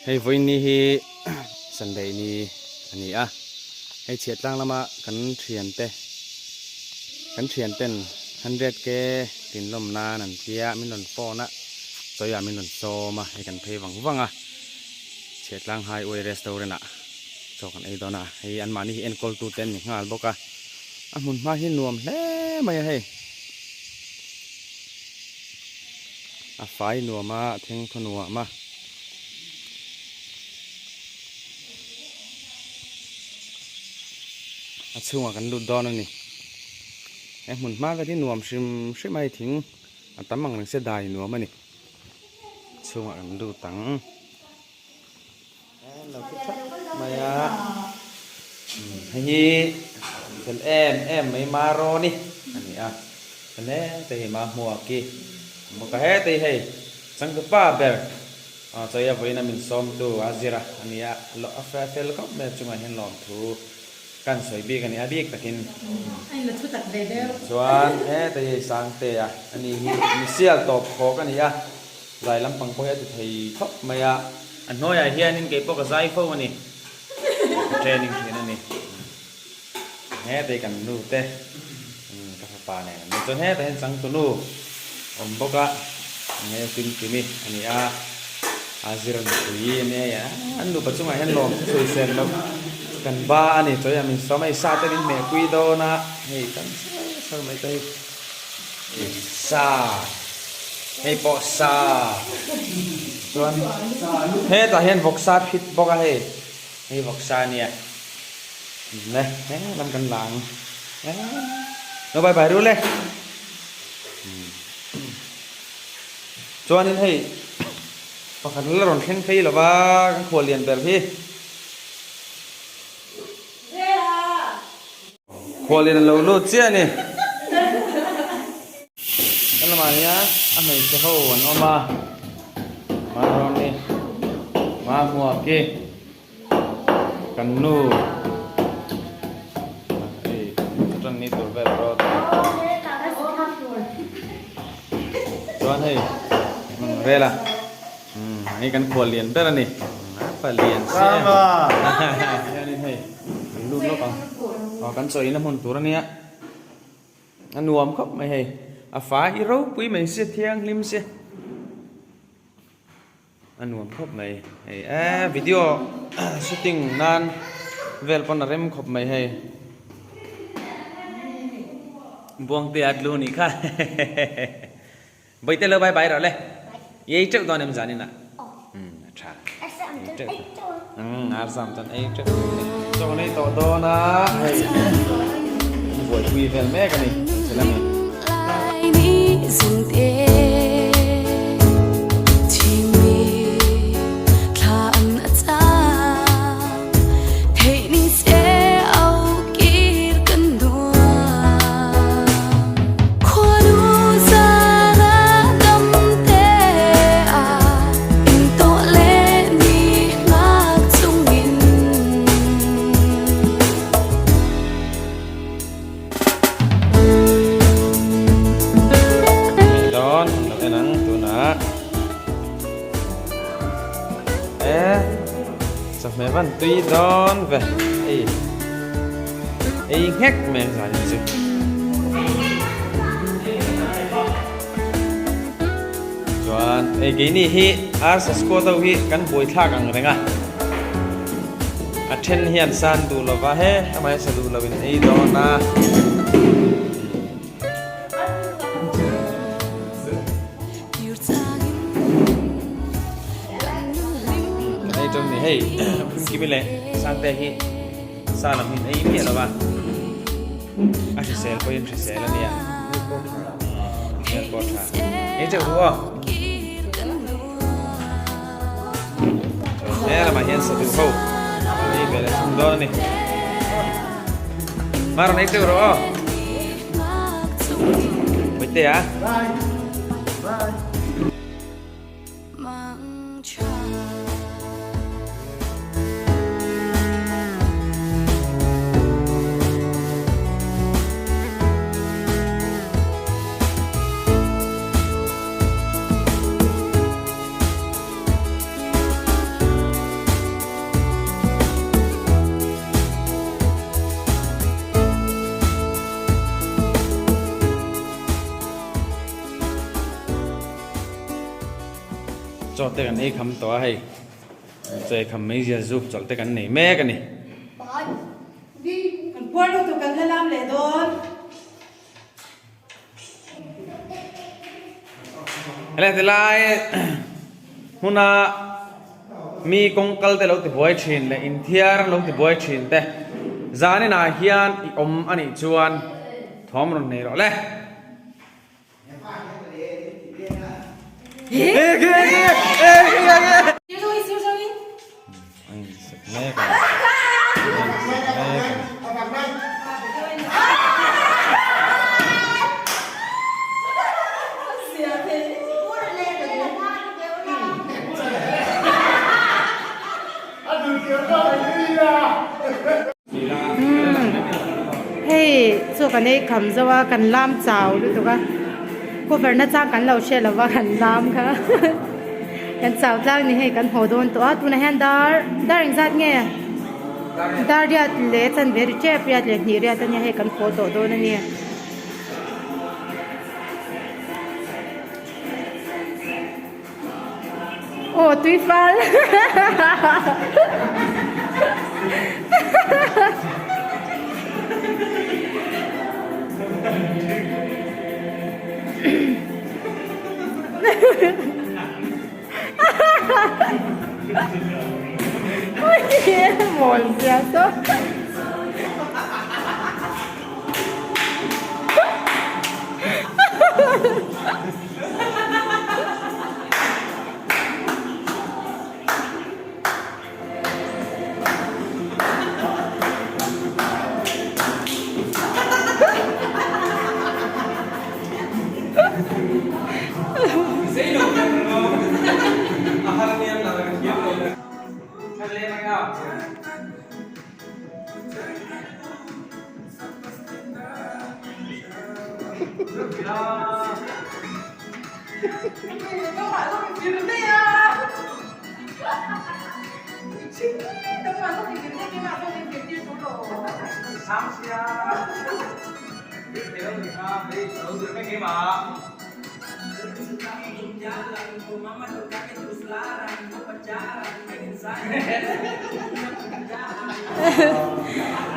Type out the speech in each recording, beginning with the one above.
Hei vawiin ni hi Sunday ni a ni a, hei chhiahtlang lama kan thiante kan thianten 100K tinlawm nan an tia min rawn phone a, chawiah min rawn sawm a, hei kan phei vang vang a, Chhiahtlang Highway Restaurant ah chaw kan ei dawn a, hei anmahni hi enkawltu te an ni nghal bawk a, a hmun hma hi nuam hle mai a hei. A fai nuam a, a thengthaw nuam a. A chhungah kan lut dawn a ni. He hmun hma vel hi nuam hrim hrim a hei thing a tam ang reng se dai nuam a ni. Chhungah kan lut ang. Lo thu thap mai a. Hei hi fel em em mai Maroni a ni a. Chuan hete hi Mahmuaki a bawk a. Hete hi hei changtupa ber chawi a vawiin a min sawmtu a zir a a ni a. A fel khawp mai a chungah hian lawmthu kan sawi bik a ni a bik takin. Chuan hete hi hei Sangtea a ni hi misial tawp khawk a ni a. Zai lampang pawh hi a ti thei khawp mai a. A hnuaiah hianin kei pawh ka zai fo a ni. Ka training thin a ni. Hetei kan nu te ka fapa nen an ni. Chuan hetah hian changtunu awm bawk a, enge Kimkimi a ni a, a zir nupui a nia. An nupa chungah hian lawm chu sawi sen loh kan ba a ni. Chawi a min sawm a, hei sa te min hmehpui dawn a, hei kan sawi sawi mai te hi. Sa hei pawh sa chuan hetah hian vawksa phit bawk a hei hei vawksa a nia le he lam kan la ang lo bye bye rul e chuanin hei pakhat la rawn thleng phei lova kan khual lian ber hi. Khualin a lo lut chiah a ni. He lamah hian a hmeichhe ho an awm a, Marawni, Mahmuaki, kan nu hei chawṭan ni tur vel rawt chuan hei rel a hei kan khual lian ber a ni a palian si em hianin hei. Kan lut lawk ang. Aw kan chaw in a hmun tur a nia. A nuam khawp mai hei. A fai i ropui mai sia thianghlim sia. A nuam khawp mai hei e video shooting nan vel pawn a rem khawp mai hei. Buangte a tlu nih kha. Bawihte lo bai bai rawh le. I ei teuh dawn em zanin ah? Umm a tha. Ei teuh dawn. Umm ar sam chuan ei teuh dawn a ni. Chaw kan ei tawh dawn a hei an buaipui vel mek a ni hmeichhe lami. Dawn lo en ang tunah e chawhmeh van tui dawn ve ei ei nghek mai ang zan chu. Chuan hei keini hi arsa squad ho hi kan buaithlak ang reng a, a then hian san duh lova he amah hian sa duh loin ei dawn a. Kan ei ṭawm ni hei Phumkimi leh Sangte hi sa lam hi an ei miah lo va, a hrisel pawhin hrisel a nia. Hmel pawh tha. Ei teuh ru aw. He lamah hian sa duh ho ei ve leh thung dawn a ni. Maron ei teuh rawh aw. Bawihte a. Chaw te kan ei kham tawh a hei. Chaw ei kham mai zia zu chawlh te kan nei mek a ni. Kan puar lutuk kan la lam leh dawn. Hele tilai hmuna mi kawng kal te lo ti buai thin leh inthiar lo ti buai thin te zaninah hian i awm a nih chuan thawm rawn nei rawh le. Hei chu kan ei kham zo a kan lam chau lutuk a cover na chang kan lo hre lo va kan lam kha kan chau tlang ni hei kan haw dawn tawh a tunah hian dar dar engzat nge dar riat leh chanve ri tep riat leh hnih riat ania hei kan haw tawh dawn ania. Aw tui fal Mawl zia saw.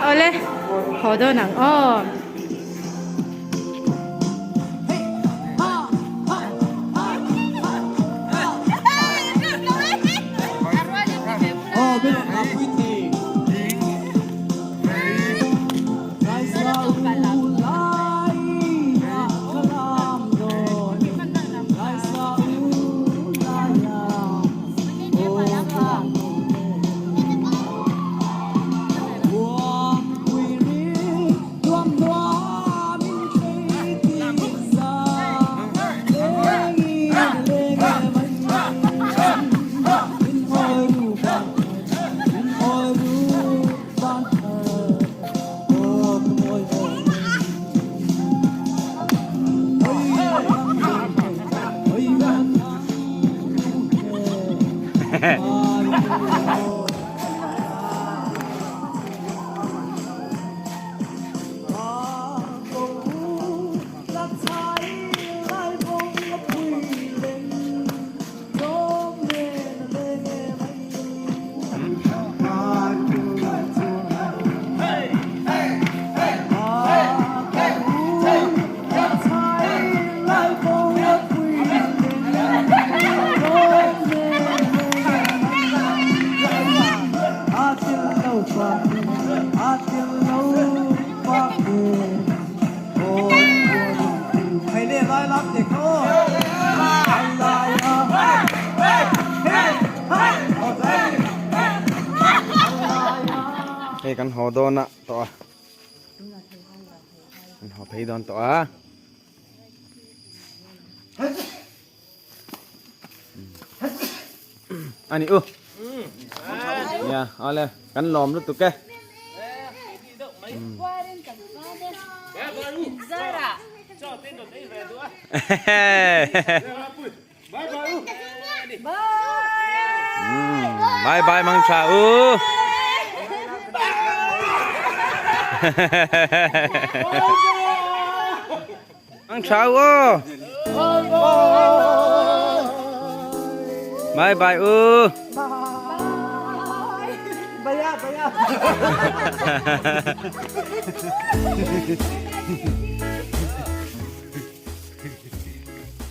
Awle haw dawn ang aw. Hei kan haw dawn a tawh a kan haw phei dawn tawh a. Ani u. Ya, ale kan lawm lutuk e. Bye bye mang tha u. Mang tha u. Bye bye u. Bye. Baya baya.